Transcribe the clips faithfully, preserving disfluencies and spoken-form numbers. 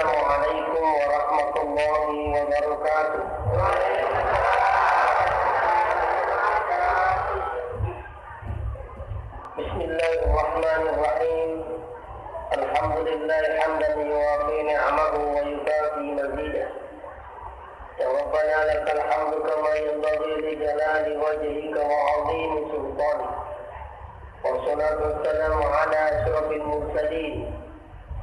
Assalamualaikum warahmatullahi wabarakatuh. Bismillahirrahmanirrahim. Alhamdulillah hamdan yuwafi ni'amahu wa yukafi mazidah. Ya Rabbana lakal hamdu kama yanbaghi li jalali wajhika wa azimi sultanik. Wassalatu wassalamu ala asyrafil mursalin,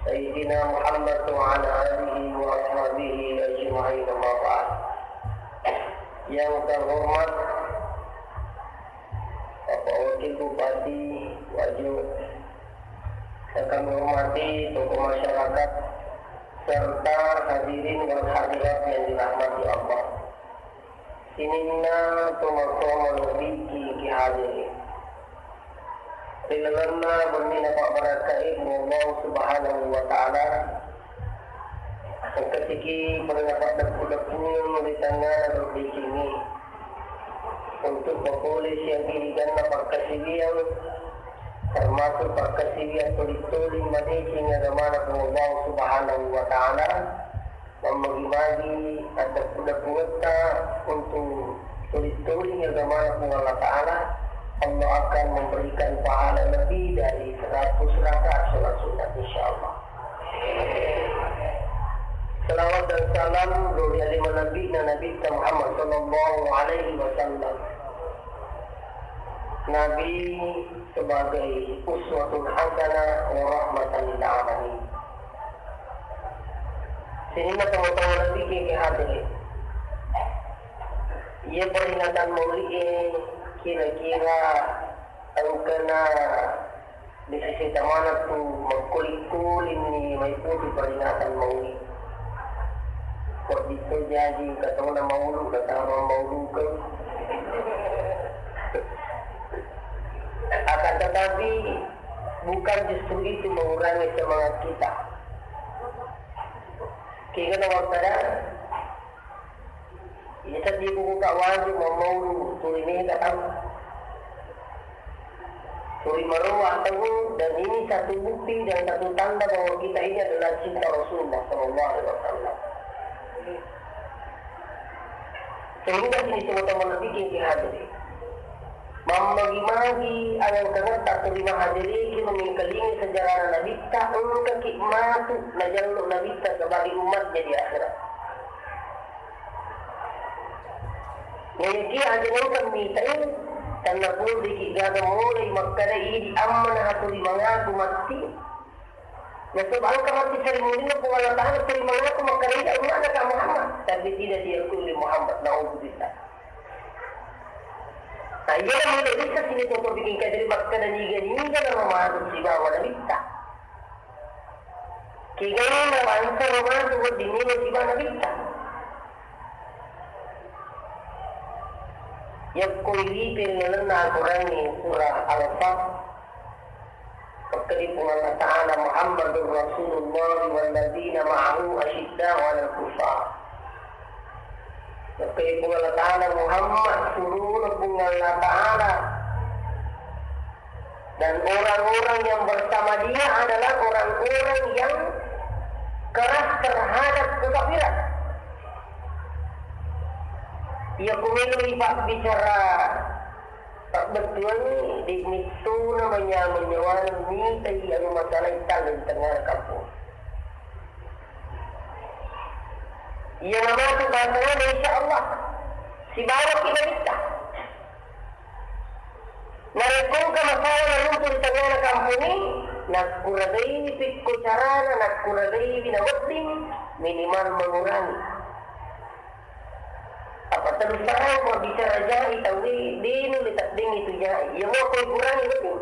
Sayyidina Muhammad wa ala alihi wa ashabihi ajma'in, amma ba'd. Yang terhormat Bapak Wakil Bupati Wajo, yang kami hormati tokoh masyarakat, serta hadirin wal hadirat yang dirahmati Allah. Sininna tomatoa malebbiki ki hadiri. Ri lalenna wenni napabbarakkai Puang Allah Subhanahu wa Ta'ala, engkasiki pada napaddeppu-deppungeng ri tengngana doddecengnge untuk papole siaga iganna pakkasiwiang, termasuk pakkasiwiang tuli-tuli madeceng agamana Puang Allah Subhanahu wa Ta'ala. Mammagi-magi addeppu-deppungetta untuk tuli-tuli agamana Puang Allah Ta'ala, Allah akan memberikan pahala lebih dari seratus rakaat sholat sunat, insya Allah. Salawat dan salam ri alena Nabi na Nabi Muhammad sallallahu alaihi wasallam. Nabi sebagai uswatun hasanah wa rahmatan lil alamin. Sininna tomatoa malebbiki ki hadiri. Iya peringatan Maulid e kira-kira engkana di sisi tamana tu makkuling-kuling ni maiputu peringatan Maulid. Kok itu jadi katona maulu, katona maulu ke. Akan tetapi, bukan justru itu mengurangi semangat kita. Kira-kira waktu ada, iya, tadi buku Kak Waju mau, mau tuli mega tau. Tuli maroa tau, dan ini satu bukti dan satu tanda bahwa kita ini adalah cinta Rasulullah sallallahu alaihi wasallam. Sehingga sini semua teman lebih tinggi hati. Mammagi-magi ayang kangetta tuli mahadiri ki mengkalingi sejarah Nabitta, engka ki matu najallo Nabitta sebagai umatnya di akhirat. Naiki aja nengka mitai, tanna puriki gaga mulai makkada idi amma nahatuli mangaku matti. Nasaba engka matti sarimulinna Puang Allah Ta'ala tuli mangaku makkada idi umma'na ka Muhammad, tapi tidak diakui oleh Muhammad. Naudzubillah. Nah, iya mulai bisa sini foto bikin kadri makkada niga-niga na masuk sibawa Nabitta. Kegana bangsa romantu wedding niga sibawa Nabitta. Yakko iripi ri lalenna Al-Quran ni surah Al-Fath. Makkeda Puang Allah Ta'ala, "Muhammadur Rasulullah walladzina ma'ahu asyidda'u 'alal kuffar." Makkeda Puang Allah Ta'ala, Muhammad surona Puang Allah Ta'ala. Dan orang-orang yang bersama dia adalah orang-orang yang keras terhadap kekafiran. Iya, kumelo ipabbicara Pabbettuangngi, de' mettona manyameng nyawana mitai anu masalai talleng tengngana kampong. Iya namatu bangsana, insya Allah, sibawaki Nabitta. Narekko engka masalah naruntu ri tengngana kampongnge, nakkuragaiwi pikko carana, nakkuragaiwi nawedding, minimal mengurangi. Apa terus terang ko bicara ja'i tauwe, de' nulle taddengngi tu ja'i. Iya mo ko kurangi betul.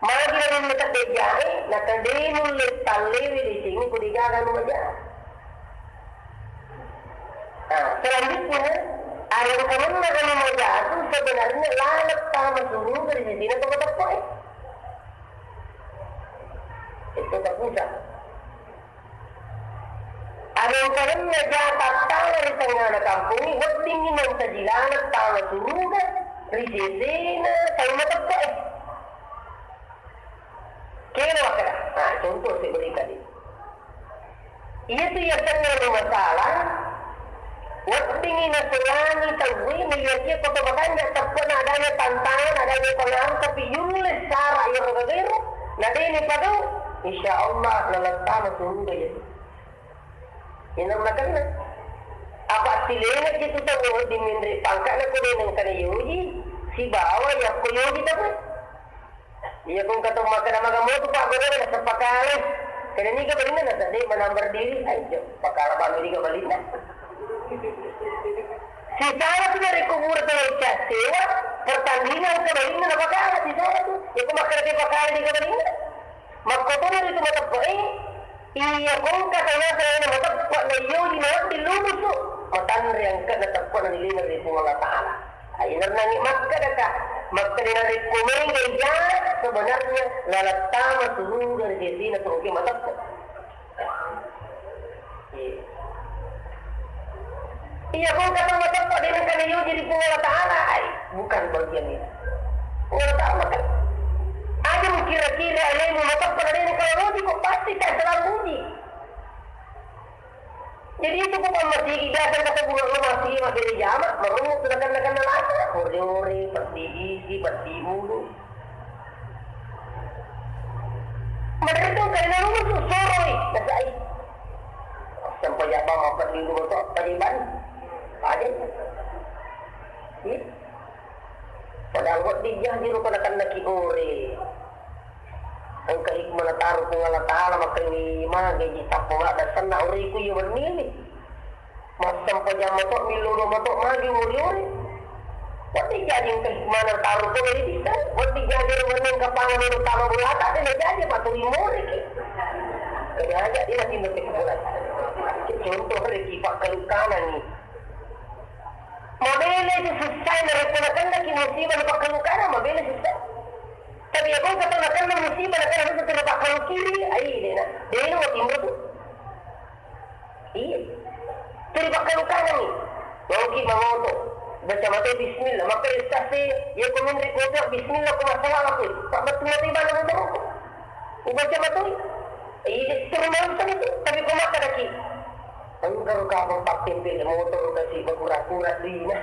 Magi na nulle tadde ja'i, naka de' nulle tallewe decengi ko degaga anu maja. Nah, selanjutnya, arengkangenna anu maja tu sebenarnya laleng tama suruga ri sisina toko-tokoe. Itu tak usah. Arengkangenna ja tattama ri tengngana kampongnge, weddingngi mancaji laleng tama suruga ri sesena tau mateppe'e. Kena makkeda, nah, contoh saya berikan ini. Iyatu yasengnge masalah, weddingngi naselangi tauwe, naiyakia ko to makanja teppe'na adanya tantangan, adanya pengaruh, tapi yulle sara iyaro gagaero, na de' ni pagau, insya Allah nalettama suruga iyatu. Inang nakenna. Apa silenga jitu tau wedding menre pangka'na ko de' nengka nayoji, sibawa yakko yoji tauwe. Iya, ko engka tau makkeda, "Maga motu, Pak, guruna naseppa kale." Kena niga balinna, nasaba de' manambar diri. Ai, jo, pakala bang niga balinna. Sisala tu narekko pura tau caccewa, pertandingan ke balinna napakala sisala tu. Iya, ko makkeda de' pakala niga balinna. Makkotoro itu mateppe'e, Iya, ko engka tau naseng mateppe' naiyoji mawedding lulusu, matanre angkanna teppe'na nilena ri Puang Allah Ta'ala. Aina nangi makkedaka, makkeda narekko mega ija, sebenarnya nalettama suruga ri sesena tongke mateppe'. Iya. Iya, ko engka tau mateppe' de' nengka naiyoji ri Puang Allah Ta'ala, ai, bukan bagian itu. Puang Allah Ta'ala kan aja mukira-kira alemu mateppe' na de' nengka naiyoji, ko pasti tak selalu uji. Jadi itu ko pammasigi biasa kata guru lo masigi masigi jama, marungu sudah kena-kena lasa, ore-ore, peddi isi, peddi ulu. Mereka itu karena lulusu, soroi, nasai. Sampai jaba mapeddi ulu to, pajeban. Pajen. Iya. Padahal wedding jaji rupa nakennaki ore. Engka hikmah nataro Puang Allah Ta'ala, makkedai mage ji tappa ladda senna uriku iya wenniwi. Massempajang mato, millo dua mato, magi muri-uri. Wedding jaji engka hikmah nataro ko dari bisa. Wedding jaji ro wenni engka pangan ro tama bolata, de' najaji apa tuli moriki. Kena aja dia masih ngerti bola. Contoh reki pakkalukanangi. Mabela itu susah, narekko nakennaki musibah napakkalukana, mabela susah. Tapi iya ko engka tau nakenna musibah, nakenna susah, tuli pakkalukiri, ai, de' na, de' na matinro tu. Iya. Tuli pakkalukanangi. Mauki mangoto, baca matai bismillah, maka ustaz e, iya ko menre koto bismillah ko masalah aku. Pak betul mati bana motor. Ubaca matoi. Iya, terus itu, tapi ko makkedaki. Engka ro kapang pattempel motor kasi bakura-kura dina.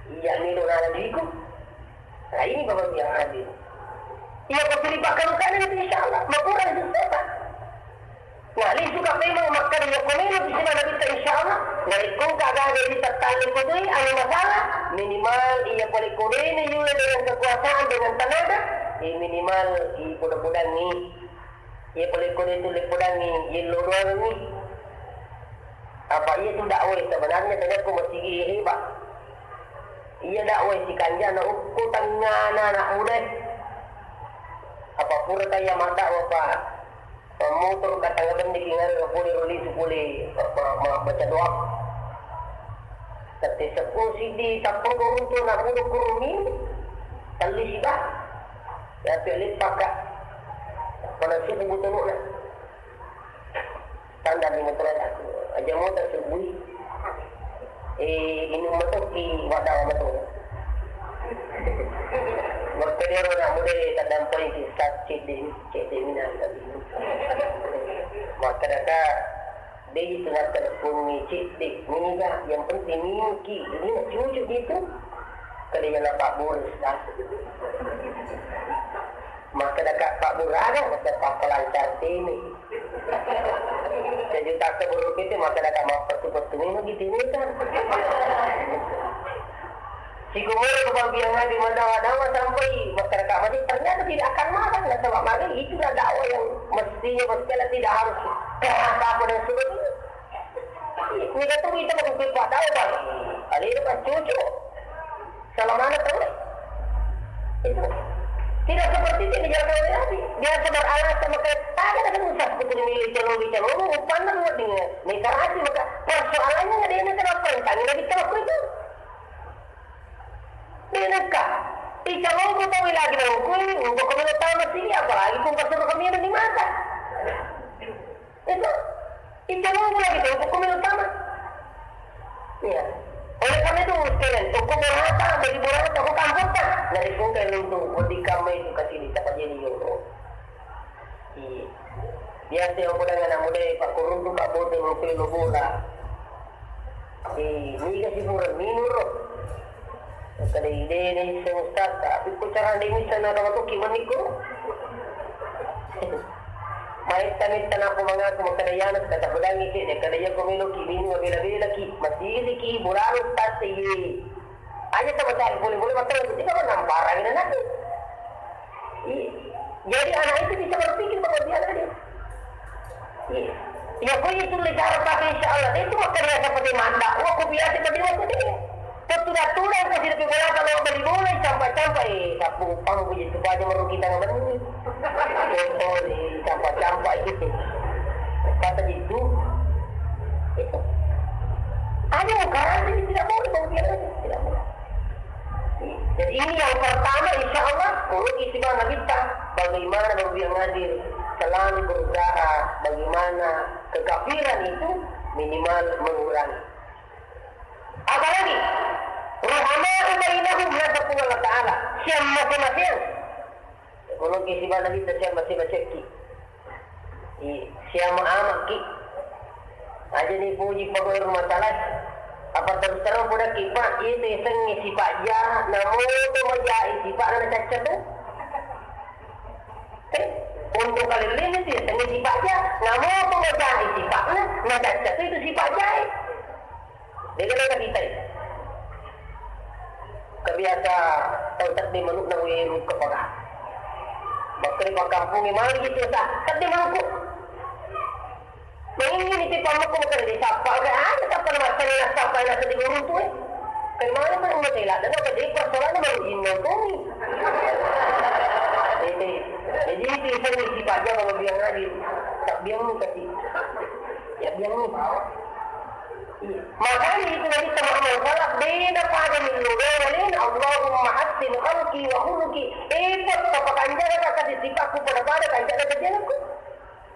Iya, melo nala diku. Nah, ini Bapak bilang adil. Iya, ko tuli pakkalukana itu insya Allah, makurang itu setan. Nah, lisu ka memang makkeda iya ko melo di sini Nabitta insya Allah. Narekko engka gaga di tattalleng ko doi, anu masalah, minimal iya pale ko dene yule dengan kekuasaan, dengan tenaga, eh, minimal i poda-podangi. Iya pale ko dene tu le podangi, yello doangi. Apa iya tu dakwah sebenarnya, tanya ko masigi hebat. Iya dakwah sikanjana ukku tengngana anak muda. Apa pura kaya madakwah, Pak? Mammotoro ka tanga benneki ngareng pole ro lisu pole, ma-, ma-, ma-, baca doa. Tette seppulo siddi tappengko runtu anak muda kurungi, telli siba. Yapi leppaka. Pada suku butonokna. Tanda di motor aku. Aja motor sebui. Eh, inung matoki wadawa mato. Makkeda ro anak muda taddampengki, cedde, cedde minang tadi. Makkedaka, de' itu makkeda kunni cedde, niga, yang penting mingki, ini cucu gitu. Kada yang nampak boris, ah. Makkedaka Pak Buraga, makkeda pakkalancar tene. Sejuta ke buruk itu, makkedaka mappettu-pettu memang gitu ini kan. Sikumoro kebagian hati madawa-dawa sampai masyarakat masih ternyata tidak akan marah, nasaba mage itulah dakwah yang mestinya berjalan, tidak harus keras apa dan sebagainya. Ini kan tuh kita mau buka dakwah, Bang. Ada itu kan cucu. Salah mana tahu deh. Itu. Tidak seperti itu yang dijelaskan oleh Nabi. Dia sebar alasan, maka tak ada kan usah betul milih calon, calon, upah buat dia. Mereka rahasia, maka persoalannya ada yang kenapa? Tanya Nabi, kenapa itu? Dia nak kah? Ih, calon kau tahu lagi dalam kui, untuk kau tahu masih, apalagi kau kasih kami di mata. Itu, itu mau lagi tuh, hukum yang utama. Iya. Oleh karena itu, sekalian, hukum burhata, beri burhata, hukum kampung kan? Dari hukum kayak itu, bodi kamu itu kasih di tempat jadi yoro. Iya. Biasa yang kodang anak muda, Pak, kuruntu, Pak, bote, mupelo bola. Eh, niga si pura minum ro. Kada ide ni, Ustaz, tapi ko cara ini sana, kalau tuh gimana ko? Maitta-mitta nako mangaku makkeda iyana, kata pedangi cedde, kada iya ko meloki minum, bela-belaki, masiriki, bolana tasse, iye. Aja sama cari boleh-boleh makkeda, tidak menamparang ini nanti. Iya. Jadi anak itu bisa berpikir bahwa dia ada. Iya. Ya, ko itu le cara pakai, insya Allah. Itu makkeda seperti manda. Wah, ko biasa tadi waktu dia. Ko tudang-tudang ko sidapi bola, kalau beli bola, campak-campak, eh, sapu upang ko itu aja merugi tangan benih. Contoh di campak-campak itu. Kata itu. Itu. Ada yang karena ini tidak boleh, bang, biar aja, tidak boleh. Jadi ini yang pertama, insya Allah, menurut istimewa Nabi kita, bagaimana Bang Biang Adil selalu berusaha, bagaimana kekafiran itu minimal mengurangi. Apalagi, ruhama'u bainahum, nasabun Allah Ta'ala, siang masing-masing. Ulung ki sibawa Nabitta siang mase-maseki. I, siang amakki. Aja ni puji pegawai rumah tangga. Apa terus terang pudakki, Pak, iya tu yasengnge sifat jahat, namoto majai sifat na cacca tu. Eh, untuk kali ini tu yasengnge sifat jahat, namoto majai sifat na, na cacca tu itu sifat jahat. Dega na kapitai. Kabiasa tau tedde manukna weru kepaga. Makkeri pakkampungi mali gitu sa. Tedde manukku. Mengingi ni tipa mukku makkeri di sappa. Oke, ada sappa na makkeri na sappa na sedih guru tu, eh. Kemana pun mau tela dan apa jadi persoalan mau inno tu. Jadi, jadi itu yang sifat jahat kalau biang adil. Tak biang ni kasih. Ya biang ni. Makanya itu Nabi Muhammad sallallahu alaihi wasallam, beda pada millo doa lain, Allahumma hassin khalqi wa khuluqi. Eh, Pak, tapakanjaka kasi sipakku pada-pada kanjana kajianku.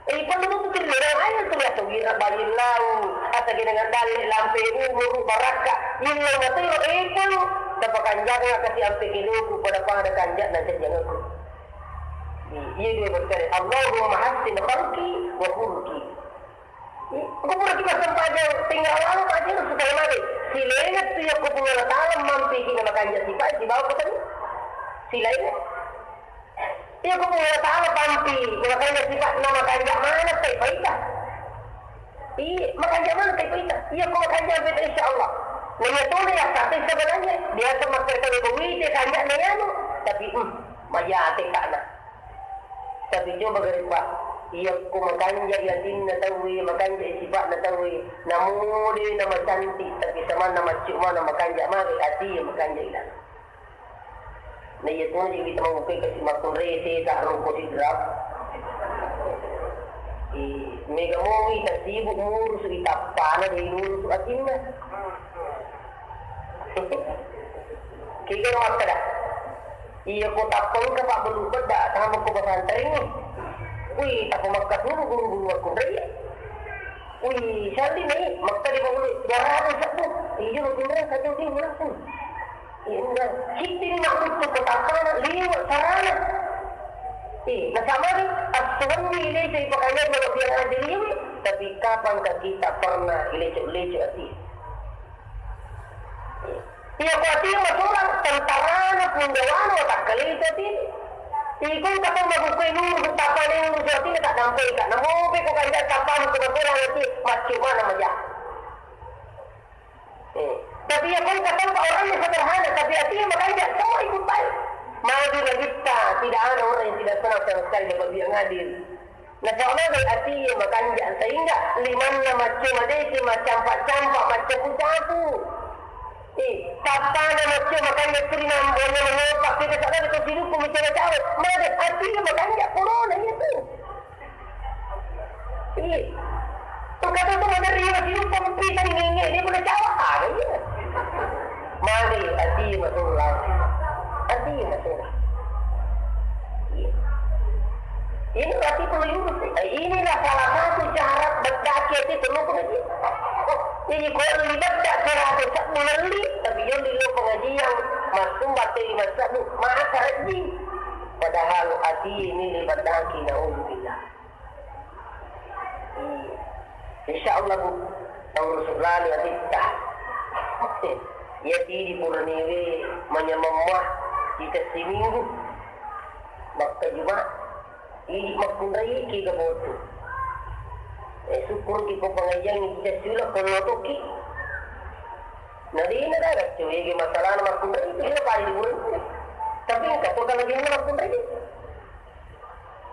Eh, perlu tu kiri orang aja tu ya, tu wira bayi lau, asa gini dengan dalil, lampe umur, barakka. Millo mati, eh, Pak, tapakanjaka kasi ampe kiloku pada-pada kanjana kajianku. Iya, dua berkali. Allahumma hassin khalqi wa khuluqi. Ko pura ki massempajang, tinggal lama aja supaya mati. Silainga tu ya ko Puang Allah Taala mampiki na makanja sifat, sibawa ko tadi. Silainga. Iya ko Puang Allah Taala pampi na makanja sifat, na makanja mana tai paita. Iya, makanja mana tai paita. Iya ko makanja paita, insya Allah. Na iya tona ya kata sebenarnya. Biasa makkeda ko wite kanja na yanu. Tapi, hmm, mayate kana. Tapi coba gare, Pak, iya ko makanja atinna tauwe, makanja sifa'na tauwe, namo de na macantik, tapi samanna maccu mana makanja mare ati iya makanja ilana. Na iya tona jadi kita mau ke kasi makunre teta roko sidrap. Eh, mega mowi tasibuk murusu itappana de murusu atinna. Kega makkeda? Iya ko tappa engka pabbelu bedda, tama ko pesantren ni. Wih, tappa makkasuru guru-guru makkunrai. Wih, salli ni, makkeda pabbelu, jarang sebbu. Iya, makkunrai, kacau dia, langsung. Iya, enggak. Sitti ni makkuttu ko tappana, liwa, sarana. Eh, nasaba ni, assuwenni ilecek pakanya, kalau dia ngaji liwi, tapi kapan ka kita pernah ilecek-lecek ati? Iya, ko ati masolang tentarana, pundawana, watakkalita ati. Iko kata makukkue nuru, tapane nuru, ati tak nampai ka. Namo pe ko kanja tapane ko masolang ati, maccu mana maja. Eh, tapi ya kan kata orang yang sederhana, tapi ati makanja semua ikut baik. Maju kita, tidak ada orang yang tidak senang sama sekali dapat dia ngadil. Nasaba magai ati iya makanja, sehingga limanna macco madeceng, maccampa-campa, maccapu-capu. Eh, tappana macco makanja tuli nambonya mangopak, kita sadar itu siluku micara cawe. Magai ati iya makanja, corona iya tu. Iya. Engka tu maderri iya siluku, mupita ni ngenge, dia pun cawe, ada iya. Magai ati iya masolang. Ati iya masolang. Iya. Ini berarti perlu diurus. Eh, inilah salah satu cara beddaki ati perlu pengajian. Jadi kalau dibedda cara tu sak menelli, tapi yang di lo pengajian, masuk batai masak tu, maka rajin. Padahal ati ini dibeddaki, naudzubillah. Insya Allah, Bu, taurus lalo atitta. Iya tidi puraniwe manyameng mua, kita siminggu. Makka Juma, idi makkunrai ki ga botu. Eh, syukur ki ko pengajian kita siula ko notoki. Nah, di na daga cuy, masalah makkunrai itu dia paling buruk. Tapi engka to kalau dia makkunrai.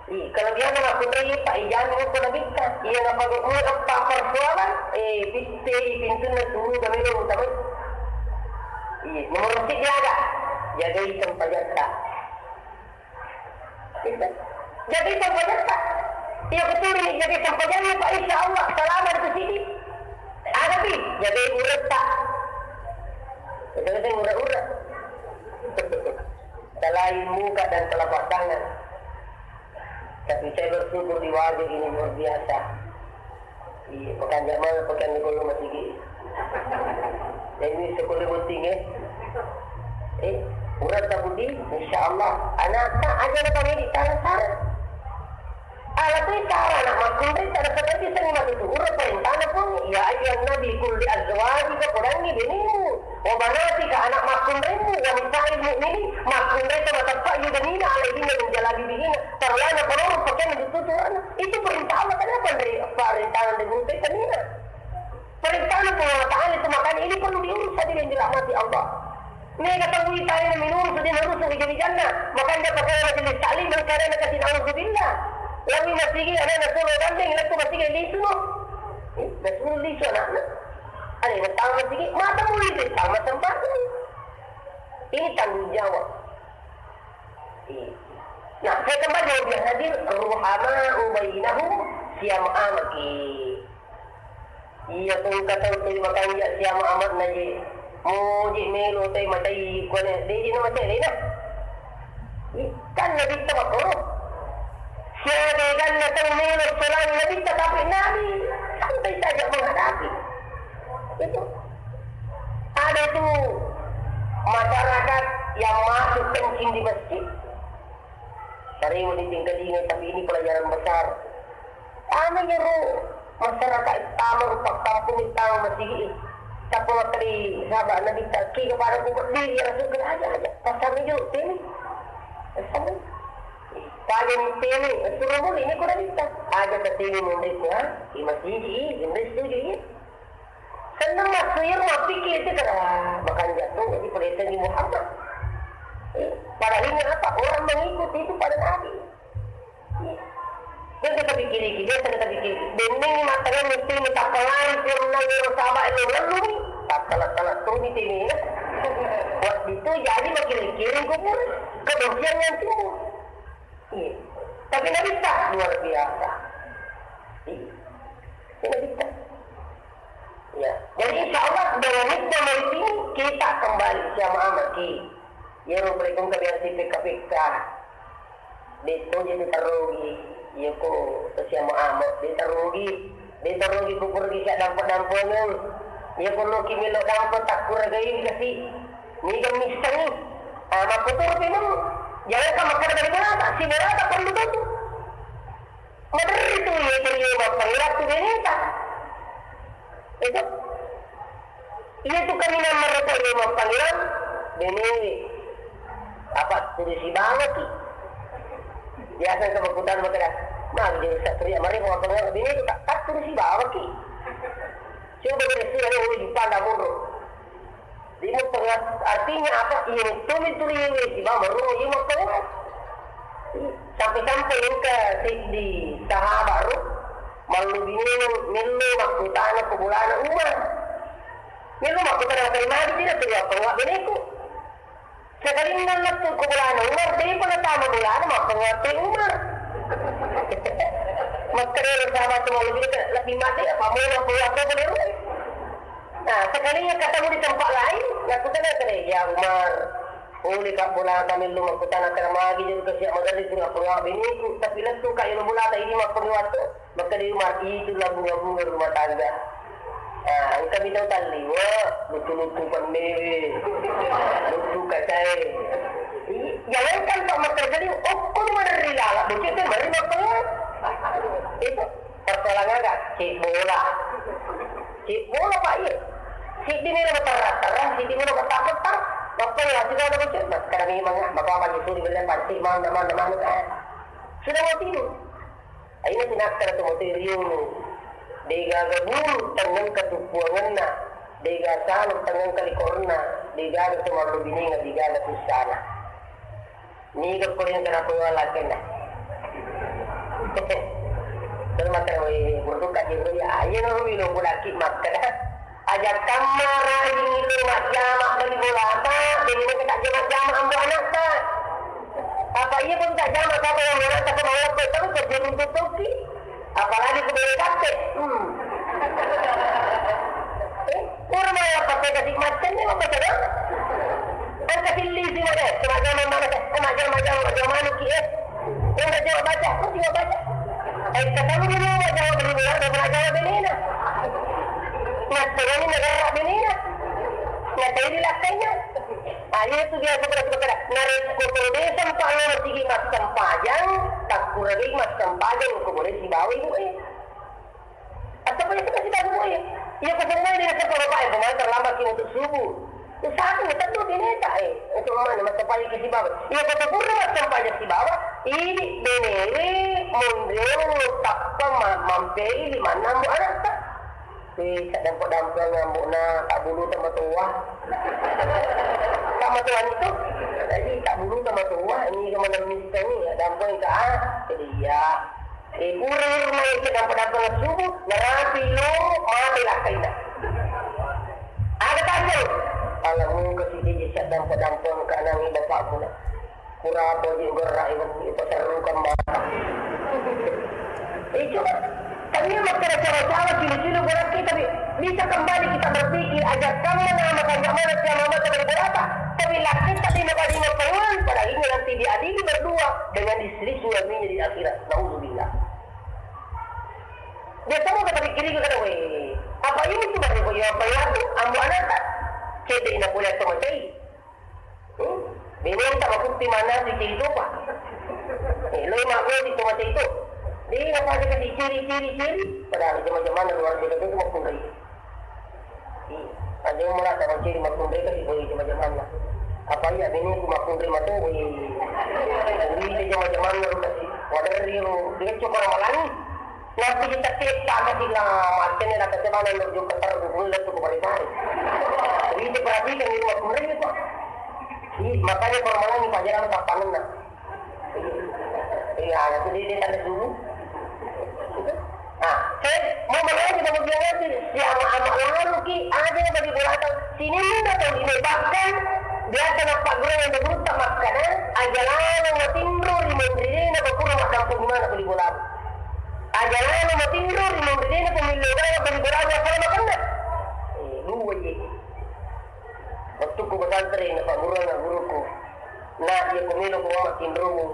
Ih, kelebihan aku tadi, Pak, ijami ko Nabitta. Iya, napake mui eppa persoalan, eh, pitte pintunna suruga melo utamai. Iya, nomor siji aga, jagai sempajatta. Jagai sempajatta. Iya, betul ini, jagai sempajanna, Pak, insya Allah, selama itu sini. Ada, Pi, jagai uretta. Betul-betul uretta-uretta. Selain muka dan telapak tangan. Tapi saya bersyukur di wajah ini luar biasa. Iya, pekan jamal, pekan di Kolo Masigi. Jadi sekolah penting, eh. Eh, urang tabudi, insya Allah. Anak tak aja na kami di tanah sana. Ala tu cara anak makkunrai tak dapat lagi seni mati tu. Urang perintahna pun, ya ayyuhan nabi, kul li azwajika, perangi binimu. Wa banatika, anak makkunraimmu, wa nisa'il mu'minin, makkunrai to mateppa yu benina, alaihinna min jalabibihinna, tarlana paroro pakaian dutu turana. Itu perintah Allah, kenapa dari perintah dari mutai kenina? Perintahna Puang Allah Ta'ala itu, makanya ini perlu diurus hadirin dirahmati Allah. Mega tau ita yang minurus, dia harus wija-wijanna. Makanya pakaian majelis taklim, karena kasih naudzubillah. Lalu masigi, anak-anak suruh gandeng, lalu masigi lisu, no? Eh, suruh lisu anaknya. Ada yang tahu masigi, mata mulai dari tahu macam apa. Ini tanggung jawab. Iya. Nah, saya kembali lebih hadir, ruhama'u bainahum, siama amaki. Iya, kung katau tu makanja siama amat naji. Muji melo teh macai kuane, deji na macai dena. Kan Nabitta makoro. Siaga ganna tau melo solang Nabitta, tapi Nabi santai saja menghadapi. Itu. Ada itu masyarakat yang masuk kencing di masjid. Sering ditinggalingi, tapi ini pelajaran besar. Anu nyuruh masyarakat tama rupa kampung tama masjid. Tapi waktu sahabat Nabi taki kepada ku berdiri, ya Rasul, kena aja, aja. Pasal itu, ini. Pasal ini. Tanya ni tini, suruh muli ni kurang bisa. Aja ke sini muridnya, di masjid, di masjid setuju, ya. Seneng massuir mappikir itu kada makanja tu, jadi pada Nabi Muhammad. Eh, pada akhirnya apa? Orang mengikuti itu pada Nabi. Eh, yang kita pikir iki, biasa kita pikir iki. Dendeng mata kan mesti minta pelari, kurang lagi sahabat yang lalu ni. Tak telat-telat tu di sini, ya. Waktu itu jadi makin kirim kubur, kebersihan yang timur. Iya. Tapi Nabitta luar biasa. Iya. Nabitta. Ya. Jadi insya Allah dengan nikmat maulid ini kita kembali sama amat ki. Ya, Assalamualaikum, kebiasaan pekka-pekka. Dia tu jadi terugi. Ya, ko sama amat dia terugi. De' tarugi kuburuki sia dampe-dampengeng. Iya, ko loki melo dampe takkuragai kasi. Niga missengngi. Ah, makkuturu pi meng. Jangan ka makkeda bali bolata, si bolata perlu tu. Maderri tu iya, iya mappangira tu beneta. Itu. Iya tu kaminang mereka iya mappangira, benewe. Apa tuduh si bawaki? Biasa sama kudan makkeda, magi jadi satria mari mau pengen bini itu tak, tak tuduh si bawaki. Coba dari sini ada ulu jumpa ndak mundur. Di mau pengat, artinya apa? Iya itu itu iya si bawa baru iya mau pengat. Sampai-sampai engka di sahabat ru, malu bingung, melu makkutana ke bulana Umar. Melu makkutana ke magi tidak tuh apa nggak beneku. Sekalinna lettu ko bolana Umar, de'pa natama bolana mappenguatte Umar. Makkedai sahabat tu, lebih, lebih mate apa mau mappenguatte boleh. Nah, sekalinya ketemu di tempat lain, lakukan apa deh? Ya Umar, boleh kak bola kami lu makkutana karena magi jadi kesiap magari sudah penguat biniku, tapi lettu kak yang bola tak ini mappenguatte. Makkeda Umar, itu lah bunga-bunga rumah tangga. Ah, engka mi tau talliwe, luttu-luttu pennewe, luttu kacae. Iya, jangankan Pak Master Salim, okko ni maderri lala, bocah itu mari makkeda. Itu. Persoalan aga? Cek bola. Cek bola, Pak, iya. Siddi melo materra-terra, siddi melo matakut, Pak. Bapak ya, sudah ada bocor. Mas, kada memang, ah, Bapak pagi suri bela panci, mana, mana, mana, eh. Sudah mau tidur. Aina sinakkara tu moto riolo. Degaga bulu tengngeng katuppuangenna. Dega salo tengngeng kalikorna. Degaga tu mallobinenga, degaga tussana. Niga ko yang kenapa walakenna? Terus makan, weh, burdu kaji, weh, ayo, no, wilo, bulaki makan. Aja kamma rajing itu majjama bali bolata, bene kita jama-jama ambo anakta. Apa iya pun tak jama kata yang anakta kemauan kau tahu kerja untuk toki. Apalagi ku beli kafe. Hmm. Eh, kurma apa saya kasih makan ni apa saja? Kan kasih lisi mana? Cuma jama mana? Eh, majama, majama, majama manu ki, eh. Yang tak jawab baca, kau jawab baca. Eh, kata lu dulu, jawab beli bola, dah pernah jawab beli na. Nyatta ini negara beli na. Nyatta ini lakainya. Ah, iya tu biasa pada suka kada. Narekko to desa empat lima sigi massempajang, takkuragai massempajang ko boleh sibawa ibu eh. Atau punya kita sibawa ibu eh. Iya ko semua dia serta bapak eh, pemain terlambat ki untuk subuh. Usahakan kita tuh bineta eh, untuk mana massempajang ki sibawa. Iya ko sempurna massempajang sibawa. Ini benewe mondeo tappa ma- mampei di mana ambo anak tak. Wih, tak dampak-dampak ngambukna, tak bulu tak matoa. Tak matoa itu. Jadi tak bulu tak matoa, ini ke mana mister ni, ya dampak ke ah. Jadi iya. Eh, kurir mai ke dampak-dampak subuh, narapi lo, mati lah kaina. Ada tajam. Kalau mau ke sini, jadi dampak-dampak ke anak ini bapak pula. Kurapa je gerak ibu, ibu seru kembang. Eh, coba. Tapi makkeda cara-cara cilu-cilu berarti tapi bisa kembali kita berpikir aja kamu nama kanjak mana siapa mata dari berapa. Tapi laki tadi maka di pengulangan pada ini nanti diadili berdua dengan istri suaminya di akhirat. Nauzubillah. Dia tahu kata pikir itu kata weh. Apa ini tuh baru ya apa ya tuh ambu anak tak? Cedek nak boleh sama cai. Hmm? Benenta makutti mana di cerita apa? Eh, lo yang mau di cuma cerita. Dia apa aja kasih ciri, ciri, ciri. Padahal cuma zaman luar biasa itu cuma pun dari. Iya. Aja mulai sama ciri maupun mereka di boleh cuma zaman lah. Apa iya bini aku maupun terima tuh, wih. Wih, dia cuma zaman lu kasih. Wadah dia, dia cuma orang malangi. Nanti kita cek sama sila macam ni nak kata mana nak jumpa terus dulu tu kemarin hari. Jadi diperhatikan di rumah pemerintah. Ih, makanya kalau malam ni pelajaran tak panen nak. Iya, aku dia tanda dulu. Nah, saya mau menanya kita mau bilang lagi, siapa anak lalu ki, ada yang bagi belakang. Sini minta tahu ini bahkan biasa nampak guru yang berbuta makanan, aja lalu matinro di menteri ini, apa kurang makan pun gimana beli bola. Aja lalo matinro ri monri dena pemillo gawa bali boraja asal makenna. Eh, dua je. Wettukku pesantren na pagguruanna guruku. Na iya ko melo ko matinromu.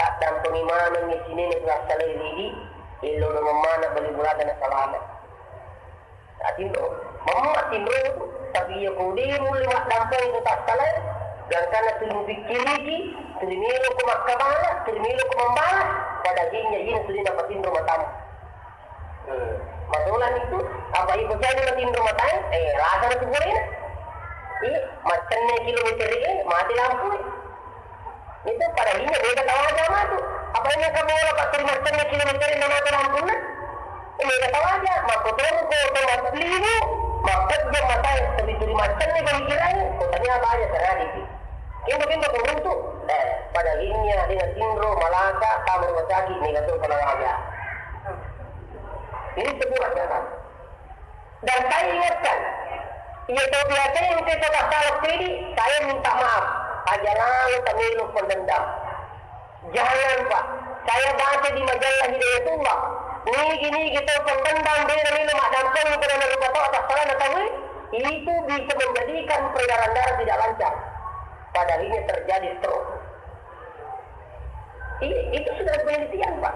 Taddampengi maneng sinena tu assalai ridi, illo domeng maneng bali bolata na salama. Atinro, mamma tinro tu, tapi iya ko de mulle maddampengi ko tassalae, gangkanna tuli mupikkiriki, tuli melo ko makkabala, tuli melo ko mambala, pada akhirnya iya tuli napatinro matamu. Hmm. Masolang itu, apa iko cani matinro matae, eh, rasa na tu bolena. Iya, macenne kilometer e, mati lampu e. Itu pada hinya beda tawaja matu. Apa ini kamu olah pak terima tanya kilometer yang mata lampunya? Ini beda tawaja. Maka turun ke otomat limu, maka jam mata yang lebih terima tanya bagi kira ini. Kotanya apa aja terjadi sih. Kintu kintu kuruntu. Eh, pada hinya dia tinro malaka kamu rumah sakit nih kata penang aja. Ini sebuah jalan. Dan saya ingatkan, iya tau biasa yang kita tak salah pilih, saya minta maaf. Aja lalu tak melo pendendam. Jangan, Pak. Saya baca di majalah Hidayatullah. Nigi-nigi tau pendendam, beda melo mak dampeng pada nabi kata atas salah na tahu, itu bisa menjadikan peredaran darah tidak lancar. Pada akhirnya terjadi stroke. Iya, itu sudah penelitian, Pak.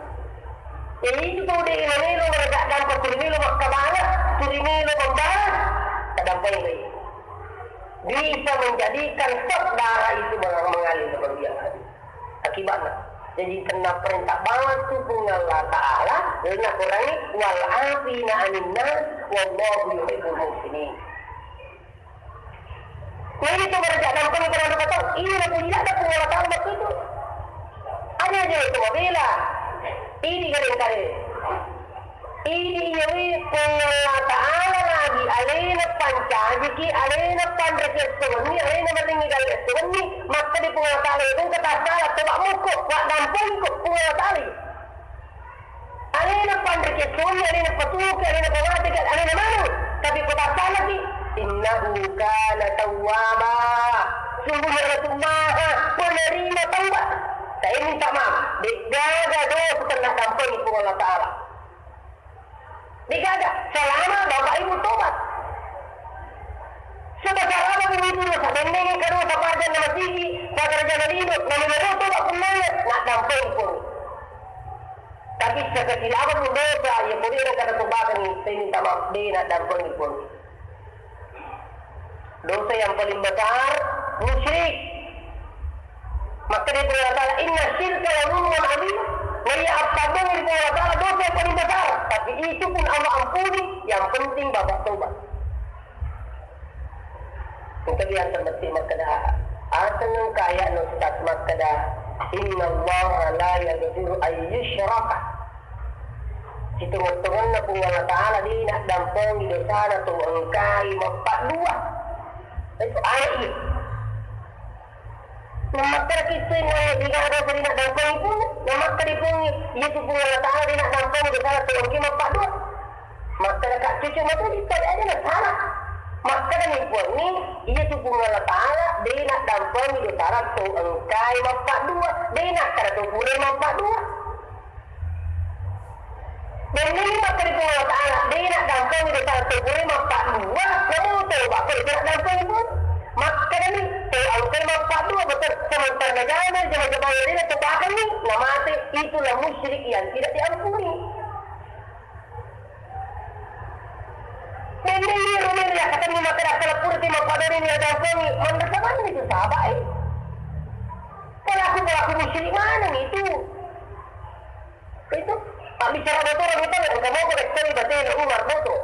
Jadi itu tuh dia melo mereka dampeng tuli melo makkabala, tuli melo membala, kadampai lagi. Bisa menjadikan stok darah itu mengalir seperti yang tadi. Akibatnya. Jadi, tenna perintah bawang tu Puang Allah Ta'ala, lalenna Qurangnge, "Wal afina anin nas, wallahu yuhibbul muhsinin." Nah, ini tu maraja dampeng itu nanti kata, ini nak puji ada Puang Allah Ta'ala waktu itu. Ada aja itu mabela. Ini kering kare. Idi iyawi Puang Allah Ta'ala lagi alena pancajiki, alena panreki esso wenni, alena maringngi galle esso wenni, makkeda Puang Allah Ta'ala, "Engka tassala, coba mukko, waddampengko," Puang Allah Ta'ala. Alena panreki esso wenni, alena patuki, alena pamateki, alena maneng. Tapi ko tassalaki, "Innahu kana tawwaba." Sungguhnya Allah tu Maha penerima taubat. Saya minta maaf, de'gaga dosa tenna dampengi Puang Allah Ta'ala. Degaga, selama bapak ibu tobat. Sebab selama ibu dosa, benneng engka dosa, paja na masigi, paja na lino, na lino tobat punnana, na dampeng pun. Tapi sekecil apapun dosa, ya boleh engka tobakan, saya minta maaf, de na dampeng pun. Dosa yang paling besar, musyrik. Maka dia Puang Allah Ta'ala, "Inna syirka la zulmun azim." Naiya appabbongi ri Puang Allah Ta'ala dosa yang paling besar. Tapi itu pun Allah ampuni, yang penting bapak tobat. Engka biasa mesti makkeda, aseng engka ayat Ustaz makkeda, "Inna Allah la yaghfiru an yushraka." Sitongettongenna Puang Allah Ta'ala de na dampengi dosana to engkai mappaddua. Itu ayat iya. Namakkeda kitu inna de na dosa de na dampengi pun. Namakkeda pungi, iya tu Puang Allah Ta'ala de na dampengi dosana to engkai mappaddua. Makkeda ka cucu matu di pale aja na salah. Makkeda ni puangi, iya tu Puang Allah Ta'ala de na dampengi dosana to engkai mappaddua. De na kada to pura mappaddua. Bennengngi makkeda Puang Allah Ta'ala, de na dampengi dosa tau pura mappaddua, namoto bappa de na dampengi pun. Makkedani, tau engkai mappaddua, betul, sementara najama jama-jama de na tobakanni, namate, itulah musyrik yang tidak diampuni. Bennengngi rumah ya, katanya makkeda, kalau pura ti mappaddua de na dampengi, manrasa manni itu sahabat, eh. Pelaku-pelaku musyrik mana itu? Itu, mabbicara boto orang itu, engka moto kecuali batena Umar boto.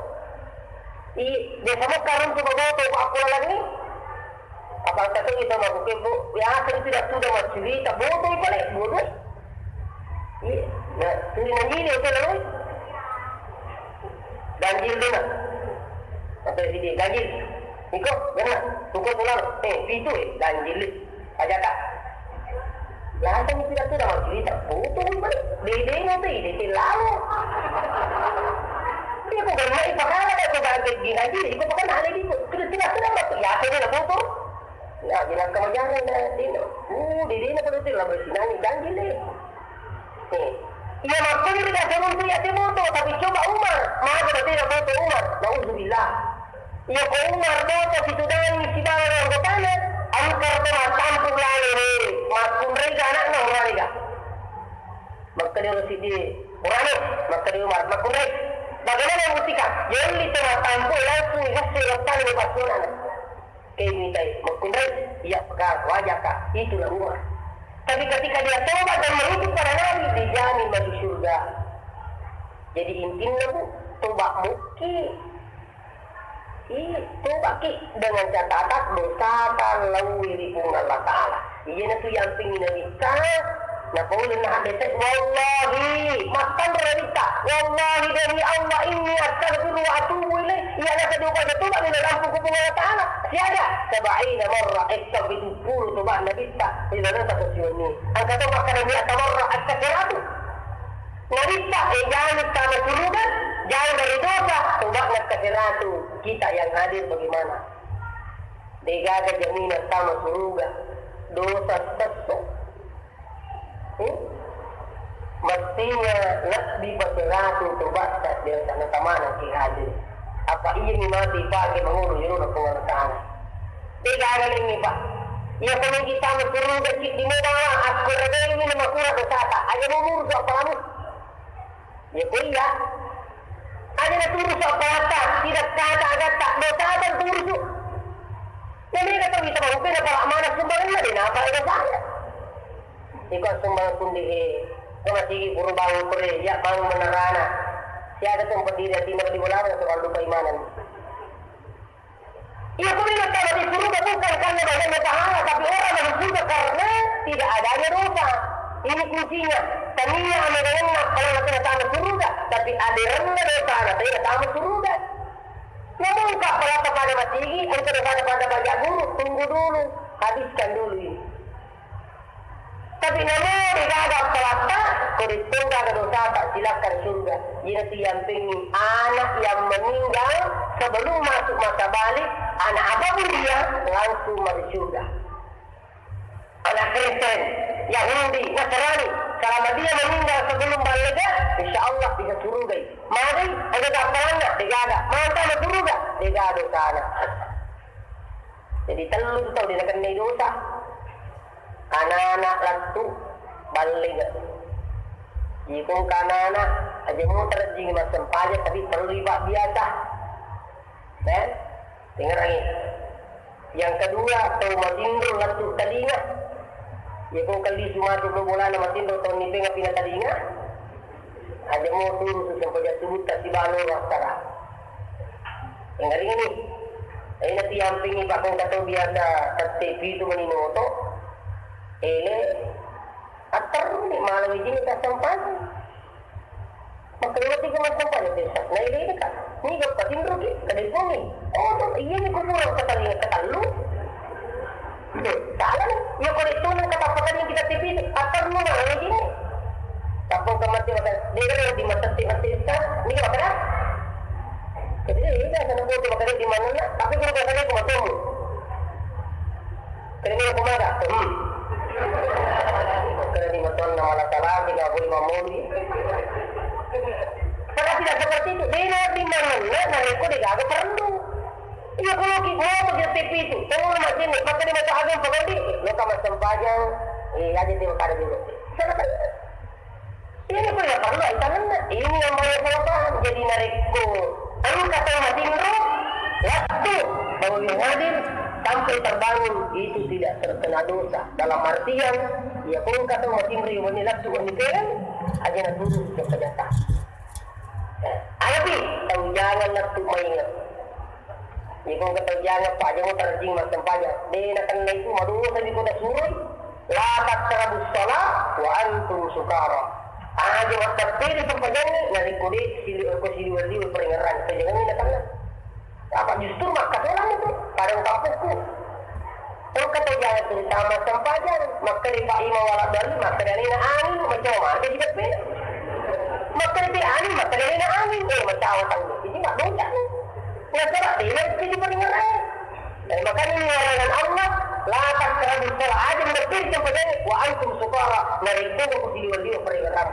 I, biasa mo karung tu boto, Pak, aku lagi. Apa kata itu, Pak, oke, Bu, biasa itu dah sudah mau cerita, boto itu lagi, boto. Iya, nah, tuli nanti dia itu lalu. Ganjil dia, Pak. Apa dia, ganjil. Iko, benar. Tunggu pulang. Eh, itu, eh, ganjil. Aja, Kak. Langsung tidak sudah mau cerita, foto pun balik. Bedanya tuh, ini sih lalu. Dia kok benar, itu kan ada tuh bangkit gini aja, itu kan ada di itu. Sudah, sudah, sudah, Pak. Ya, saya udah foto. Ya, bilang kamu jangan, dah, Dino. Uh, di Dino kalau itu lah bersinani, ganjil deh. Eh, iya, makanya tidak turun tuh ya, saya foto, tapi coba Umar. Maka tidak foto Umar. Nauzubillah. Iya ko Umar doto situdangi sibawa anggotana, engka to mattampu lalo ri, makkunraika anakna Umar ega. Makkeda ro siddi, "Urane," makkeda Umar, "makkunrai. Bagaimana mustika?" Yolli to mattampu langsung igasse wattana ri passuanana. Ke mitai, "Makkunrai, iya peka, wajaka." Itulah Umar. Tapi ketika dia tobat dan merujuk pada Nabi, dijamin masuk surga. Jadi intinya, Bu, tobat mukki. Iya, tobaki dengan catatan dosata laui ri Puang Allah Ta'ala. Iyana tu yampingi Nabitta, napauleng nahaddese, "Wallahi," mattanro Nabitta, "Wallahi demi Allah, inni astaghfiru wa atubu ilaih." Iyana tadi upaja toba mina lampu ku Puang Allah Ta'ala. Siaga? Sab'ina marra, ekka pitu puluh toba Nabitta. Ri laleng satu siwenni. Engka to makkada mi'ata marra, ekka seratu. Nabitta, eh, jami tama suruga, jauh dari dosa, toba nakka seratu. Kita yang hadir bagaimana? Degaga jaminan tama suruga, dosa sesso. Hmm? Mestinya lebih paseratu toba biasa na tamana ki hadir. Apa iya ni mati pake mangulu yuruna Puang Allah Ta'ala. Degaga lengi, Pak. Iya, kalau kita mengurung kecil di muda, aku regai ini makura dosata. Aja mau ngurus apa kamu? Ya, iya. Aja na turu apa kata, tidak kata, kata, dosata turu. Jadi, kata kita mau kena pala mana sumbangan, dia apa dosanya? Iko sumbang kundi e, ko masigi puru bangun kore, ya bangun menerana. Siaga tu empat diri hati maka dibolana tu kalau lupa imanan. Iya, kau ini tahu di surga bukan karena banyaknya pahala, tapi orang masuk surga karena tidak adanya dosa. Ini kuncinya. Tania amelenna kalau kita tahu surga, tapi ada rendah dosa, ada tidak tahu surga. Namun kalau pada masigi, engkau pada pada baca guru, tunggu dulu, habiskan dulu ini. Tapi namo degaga pelatta, ko detto gaga dosata, silakan surga. Ina tu yampingi anak yang meninggal sebelum masuk masa balik, anak apapun dia, langsung masuk surga. Anak Kristen, Yahudi, Nasrani, selama dia meninggal sebelum balik, insya Allah bisa surga. Mari, ada gapalanna, degaga, mantap surga, degaga dosana. Jadi tellu tu tau de nakennai dosa. Anak-anak lettu ballega. Iko engka anak-anak, aja mo terjing massempajang, tapi perlu iba biasa. Eh? Dengerangi. Yang kedua, tau matinro lettu talinga. Iko kelli sumatu lo bolana matinro tau nipeng api na talinga. Aja mo turu sempajang subuh ta sibawa loro assara. Engkalinga ni. Ina tiampingi pakkong kato biasa tette pitu mani noto. Ele atterru ni malam ijin ka sempajang. Makkelima tiga malam sempajang desa. Na ele ka. Ni gappa tinro ki. Kadai poni. Oh, iya ni kuburan katalinga katallu. Salah ni. Iya ko de tu nang kata apa tadi kita tipi itu. Apa dulu nang ini gini. Tappo ke mati mata. Dia kan lebih mata ti mati itu. Ini apa dah? Jadi ini dah sana buat maka di mana nak. Tapi kalau kata dia cuma temu. Kena dia cuma ada. Hmm. Kena di mata nama lah salah. Tidak boleh mamuli. Kalau tidak seperti itu, dia di mana nak. Nah, aku dia gak perlu. Iya, kalau ki moto ki T V itu, tolong Mas ini, maka dia moto agung pokoknya di, lo kamar sempajang, eh, aja dia kada dulu. Salah kan? Ini pun ya perlu, eh, tangan nak. Ini yang banyak salah paham. Jadi narekko, anu kata Mas Indro, waktu bahwa yang hadir sampai terbangun itu tidak terkena dosa. Dalam artian, ya pun kata Mas Indro yang ini langsung ini kan, aja nak dulu ke pendataan. Aga pi tau jangan lettu mainge. Iko engka tau jangan paja mo tarjing massempajang. De nakenna itu madosa di kota suroi. La taqrabus shalah wa antum sukara. Aja mattepperi sempajangnge narekko de sili-, ko siliweng-liweng paringerrang. Sejangengngi nakenna. Apa justru makkasolang itu pada kampungku. Engka to jana terutama sempajang, makkeda Pak Imam wala bali, makkeda alena angin, macam mana kita pe? Makkeda pe angin, makkeda alena angin, eh, macam apa ini? Ini mak dosa ni. Nasaba de na itu diparingerrang. Eh, makanya ini larangan Allah, la taqrabus shalah, aja mudah pilih sempajang, wa antum sukara, narekko ko siliweng-liweng paringerrang.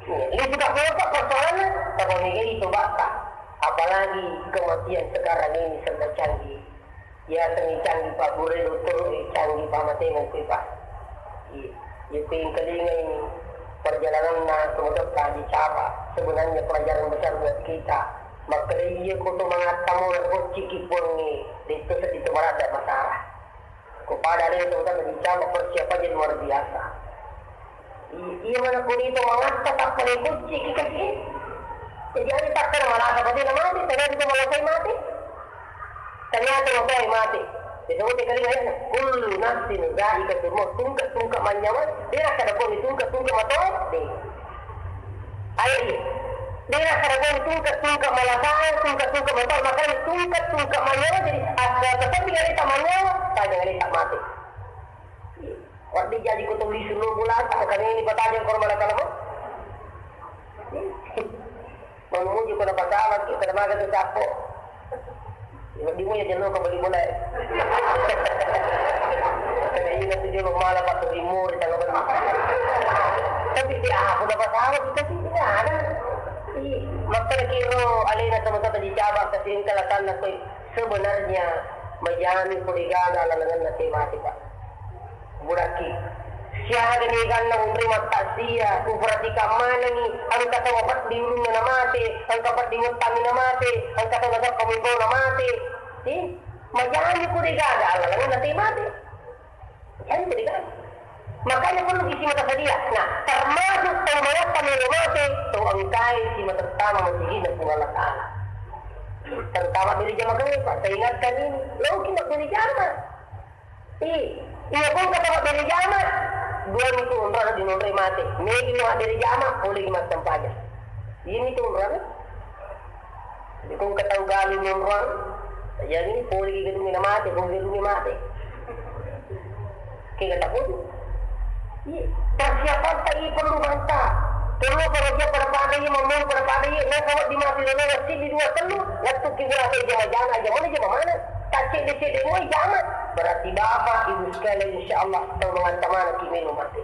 Ini suka kelompok persoalannya, tak boleh jadi itu bakal. Apalagi kematian sekarang ini serba canggih. Ya, seni canggih, Pak. Burre dokter, eh, canggih, Pak. Mate mengkui, Pak. Iya. Iya, pingkalinga ini perjalanan na kemudian kaji capa. Sebenarnya pelajaran besar buat kita. Makanya iya kutu mangattamu kociki puangi. Itu sedih itu malah ada masalah. Kepada ada yang terutama di capa persiapannya luar biasa. I-, iya mana pun itu mangatta tak boleh kociki kasih. Jadi ada tak kena malah apa dia mati, ternyata itu malah saya mati. Ternyata mau saya mati. Disebut kali ayatnya, kullu nafsin zaikatul maut. Tungke-tungke manyawa, dia kada pun tungke-tungke matoa. Deh. Ayat ini. Dia kada pun tungke-tungke malasai, tungke-tungke matoa, makanya tungke-tungke manyawa jadi asal tetap dia tak manyawa, tak jangan tak mati. Waddi jaji ko tuli sulo bulata, makanya ini patajang korma kala mo. Manuju ko na pasawa ki, kada maga tu sapo. Waddi mo ya jelo ko beli bola. Kada ina tu jelo mala pa tu timur tangga beli. Tapi di aku na pasawa kita sih tidak ada. Ih, makanya kiro alena sama kata di cabang kasih engkau latanna koi. Sebenarnya majani ko degaga lalenganna te mati, Pak. Burakki. Siaga ni ganna unri mattasia, uperhatikan manengi, engka tau mapeddi ulunna namate, engka peddi wettami namate, engka tau nasappa mimbauna mate. Ih, majani ko degaga lalenganna te mate. Majani ko degaga. Makanya perlu isi mata sadia. Nah, termasuk tau manatta melo mate, tau engkai si mata tama masigi na Puang Allah Ta'ala. Terutama beri jamaah, Pak, saya ingatkan ini. Lo ki beri jamaah. Ih, iya, kong kata beri jamaah. Dua minggu umrah di nonre mate. Megi mau beri jamaah, boleh mas sempajang. Ini tuh umrah. Jadi, kong katau galu monroang, jadi pole ki galungnge na mate, kong galungnge mate. Ke kata pun. Iya, persiapan tak iya perlu banta. Perlu pengajian pada pada iya, mamon pada pada iya, nah, kalau di mati lolo, nasi di dua telu, waktu ki gua aja jama jana, aja mana jama mana. Tak cek de cek de, woi, jama. Berarti bapak ibu sekalian, insya Allah, tau mengancam mana ki melo mate.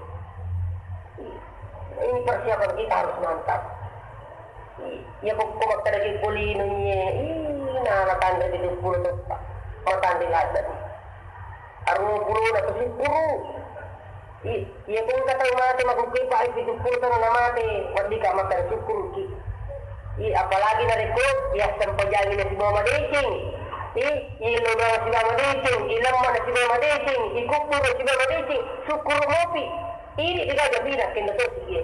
Iya. Ini persiapan kita harus mantap. Iya, ko, ko makkeda ki polino iye, ih, nala tanre pitu pulo teppa. Matanre ladde. Aruwa pulo na kusukkuru. Ih, iya, ko engka tau mate makkukui pa pitu pulo tana na mate, weddika makkeda sukkuruki. Ih, apalagi narekko iya sempajangi na sibawa madeceng. Ih, iya lo na sibawa madeceng, ilemma na sibawa madeceng, ikuppu na sibawa madeceng, sukkuru mopi. Ini degaga bina kendo tosi iye.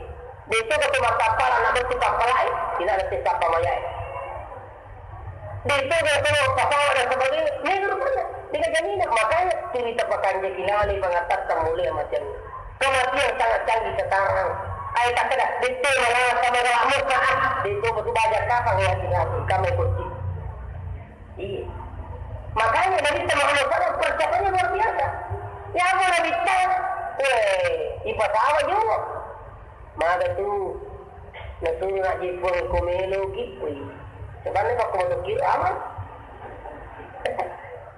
Deto ko masappala na bettu pappalai, tidak ada sapa mayai. Deto ko pasawa dan sebagainya, ini rupa. Degaga bina, makanya tuli tapakanja kilale pangatatta mulai macam. Kematian sangat canggih sekarang. Ai tak ada, deto malah sama galak muka, ah, deto betul banyak kapang ya, tidak, kami kunci. Iya. Makanya Nabi Muhammad sallallahu alaihi wasallam persiapannya luar biasa. Ya apa Nabi tahu? Weh, ipasawa juga. Maka tu, nasuru nak jipun komelo ki. Wih. Sebenarnya kok mau kira apa?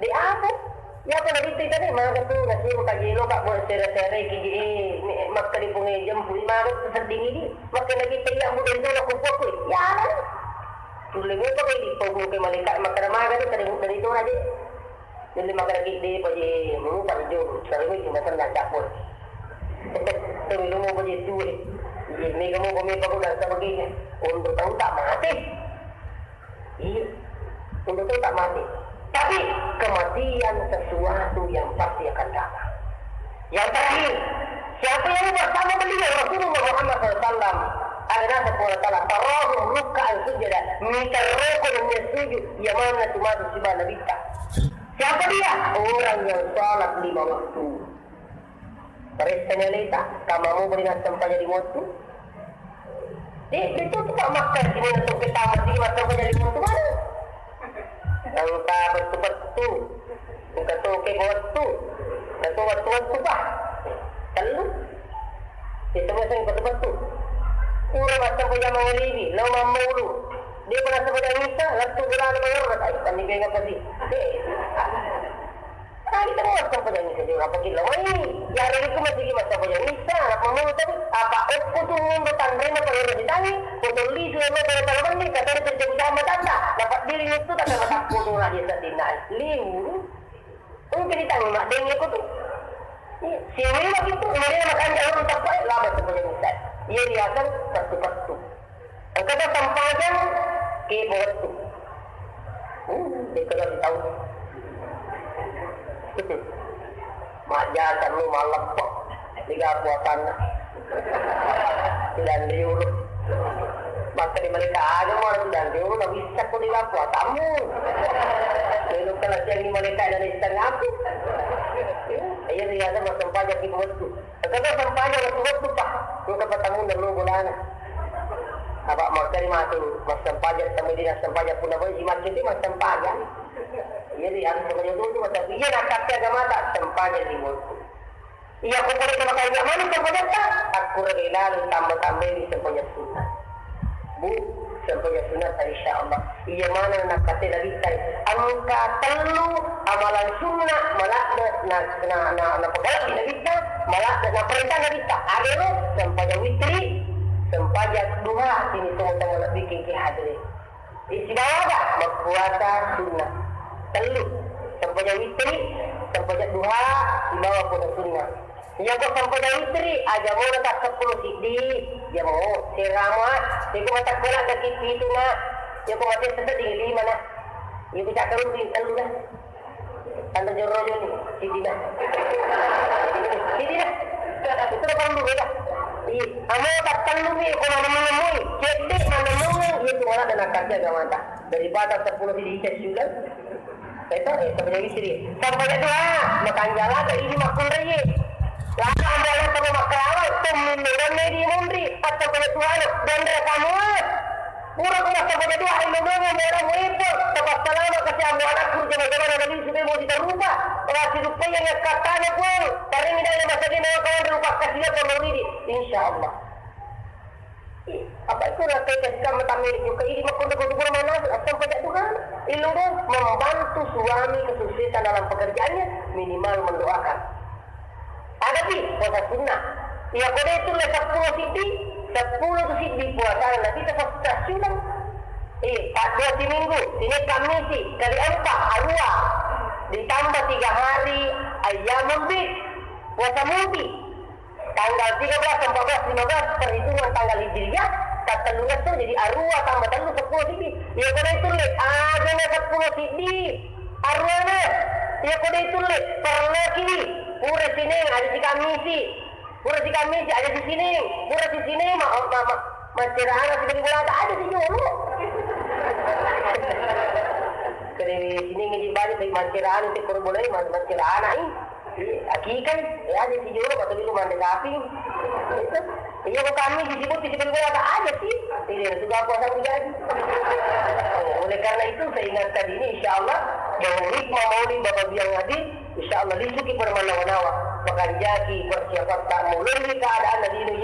Di apa? Ya apa Nabi tahu tadi? Maka tu, nasuru kajelo kak buat sere-sere ki. Eh, makkali pungai jemput. Maka tu sedih ini. Maka Nabi tahu yang bukan itu nak kupu-kupu. Ya apa? Tulle mupa kai dipoguru ke malaikat makkeda maga tu, tadi, tadi tu aja. Jadi makkeda ki de paje mupa jo, sarimi cuma senna capur. Tadi lu mupa je tu. Iya, mega mupa me pagu dan sebagainya. Untuk tahu tak mati. Iya. Untuk tahu tak mati. Tapi kematian sesuatu yang pasti akan datang. Yang terakhir, siapa yang bersama beliau Rasulullah Muhammad sallallahu alaihi wasallam adalah sebuah Allah Ta'ala. Tarahum rukkaan sujada, miterroko dan sujud, yang mana tu masuk siba Nabi ta. Siapa dia? Orang yang salat lima waktu. Perestanya leta, kamamu beri nasem paja di motu. Di, itu tu tak makan, sini nasem kita mati, nasem paja di motu mana? Engka pettu-pettu, engka toke wettu, engka to wettu-wettu pa. Tellu. Itu biasa engka pettu-pettu. Pura massempajang mangalibi, lao mammaulu. Dia pernah sempajang Isa, lettu bulan mengerti, ai, tadi bengap tadi. Eh, tadi kita mau massempajang Isa juga, apa gila? Wah, ini, ya, hari itu masih kita massempajang Isa, apa mau tadi? Apa okko tu mundur tanrena pada orang ditanya, betul lisu yang mau pada kalau mandi, kata dia terjadi sama tanda. Dapat diri itu tak dapat takut tu lagi sedina. Liu. Engka ditanya, mak, deng iko tu. Iya, siwila itu, mereka makan jauh tak apa, lama tu punya Isa. Iya, riasang pettu-pettu. Engka to sempajang, ke wettu. Hmm, de' kala tau. Majjasa lu malleppe'. Tiga puasanna. Tudang riulu. Maka di mereka ada mau tudang riulu, na bisa ko tiga puasanmu. Melo kala siang di mereka dari setengah aku. Iya, riasang massempajang ki wettu. Engka to sempajang wettu-wettu, Pak. Engka patammunna lo bolana. Apa makkeda matu massempajang, tama dina sempajang, punna baji makkeda massempajang. Jadi harus sempajang dulu, tapi iya nakkatte agamata sempajang lima wettu. Iya, ko pole ke makkeda mani sempajatta, akkura lalo tambah-tambahi sempajang sunnah. Bu, sempajang sunnah, insya Allah. Iya maneng nakkatte Nabitta, engka tellu amalan sunnah maladde na, na, na, napagalaki Nabitta, maladde naparenta Nabitta. Agaro sempajang witri, sempajang duha, ini tau-tau malebbiking ki hadere. Sibawa aga? Mappuasa sunnah. Tellu, sempajang witri, sempajang duha, sibawa puasa sunnah. Iyako sempajang witri, aja mona ta seppulo siddi, jamo, seramo, ah. Iyako matakkola gaki pitu na, iyako mate sedding lima na. Iyako cakkarung tellu na. Tanda jorojoni, siddi na. Siddi na. Itu kan dulu ya. Iya, amo tak perlu nih, kalau ada menemui, cedek mana mau, iya tuh orang dan akarnya gak mantap. Daripada sepuluh di cek juga. Eto, eh, sampajang istri. Sampajang doa, makanjala ke idi makkunrai. Lama ambo anak sama makkarawa, tummin doang di munri, pas sampajang doa, dan rekamu. Pura ku massampajang doa, ilmu doang yang dalam wipo. Tepat salama kasih ambo anak, kur jama-jama na nabi, supaya mau ditarupa. Kalau si rupa yang katanya pun, paling tidak ada masalah, mau kawan rupa kasih dia, kalau mau ini. Insya Allah. Apa itu rakyat kita mata milik juga ini makkunrai kudu mana asam pajak Tuhan. Ilmu membantu suami kesuksesan dalam pekerjaannya, minimal mendoakan. Ada pi puasa sunnah. Iya kode itu le sepuluh sidi, sepuluh tu sidi puasa, nanti kita sudah sunnah. Eh, tak dua si minggu, sini Kamisi, kali empat, arua. Ditambah tiga hari, ayyamul bid, puasa muti. Tanggal tiga belas, empat belas, lima belas, perhitungan tanggal Hijriah, tanggal tellung belas tu jadi arua tambah tellu, sepuluh sidi. Iya, kode itu le, aja na sepuluh sidi. Arua na. Iya, kode itu le, pernah kini. Pura Senin, ada si Kamisi. Pura si Kamisi, ada si Senin. Pura si Senin, ma, ma, ma, macerana si beli bola, ada si Jolo. Kode Senin ngaji banyak, tapi macerana si Pura Bola, ma, macerana, ih. Iya, akikan, ya, aja si Jolo, atau di rumah ada sapi. Iya, kok kami disebut, disebut bola, tak aja sih. Iya, sudah puasa aku jadi. Oh, oleh karena itu, saya ingatkan ini, insya Allah, bahwa hikmah maulid Bapak Biang Adi, insya Allah, lisuki pada manawa-nawa. Pekerjaki, persiapan tak mulai keadaan dari ini,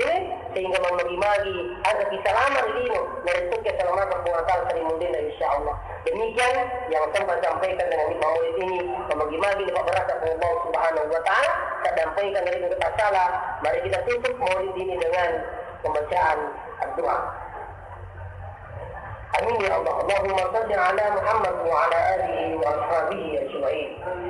sehingga memagi-magi, agar kita lama di dino, dari keselamatan penguatan sering mulia, insya Allah. Demikian yang sempat sampaikan dengan hikmah maulid ini, membagi-bagi dapat berasa Allah Subhanahu wa Ta'ala, tak dampaikan dari kita salah. Mari kita tutup maulid ini dengan pembacaan doa. Amin ya Allah. Allahumma salli ala Muhammad wa ala alihi wa ashabihi ajma'in.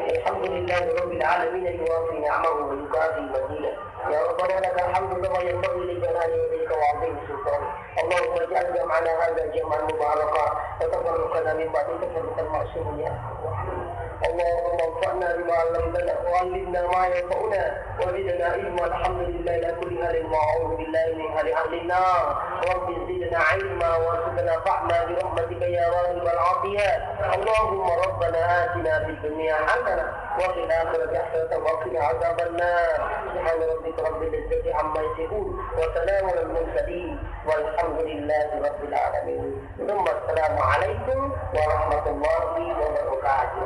Alhamdulillahi rabbil alamin, yuwafi ni'amahu wa yukafi mazidah. يا ربنا لك الحمد كما ينبغي لجلال وجهك وعظيم سلطانك. اللهم اجعل جمعنا هذا جمعا مباركا وتفرقنا من بعده تفرقا معصوما يا ارحم الراحمين. اللهم انفعنا بما علمتنا وعلمنا ما ينفعنا وزدنا علما. الحمد لله على كل حال واعوذ بالله من حال اهل النار. رب زدنا علما وارزقنا فهما برحمتك يا واهب العطيات. اللهم ربنا آتنا في الدنيا حسنة وفي الآخرة حسنة وقنا عذاب النار. سبحان ربك رب العزة عما يصفون وسلام على المرسلين والحمد لله رب العالمين. ثم السلام عليكم ورحمة الله وبركاته.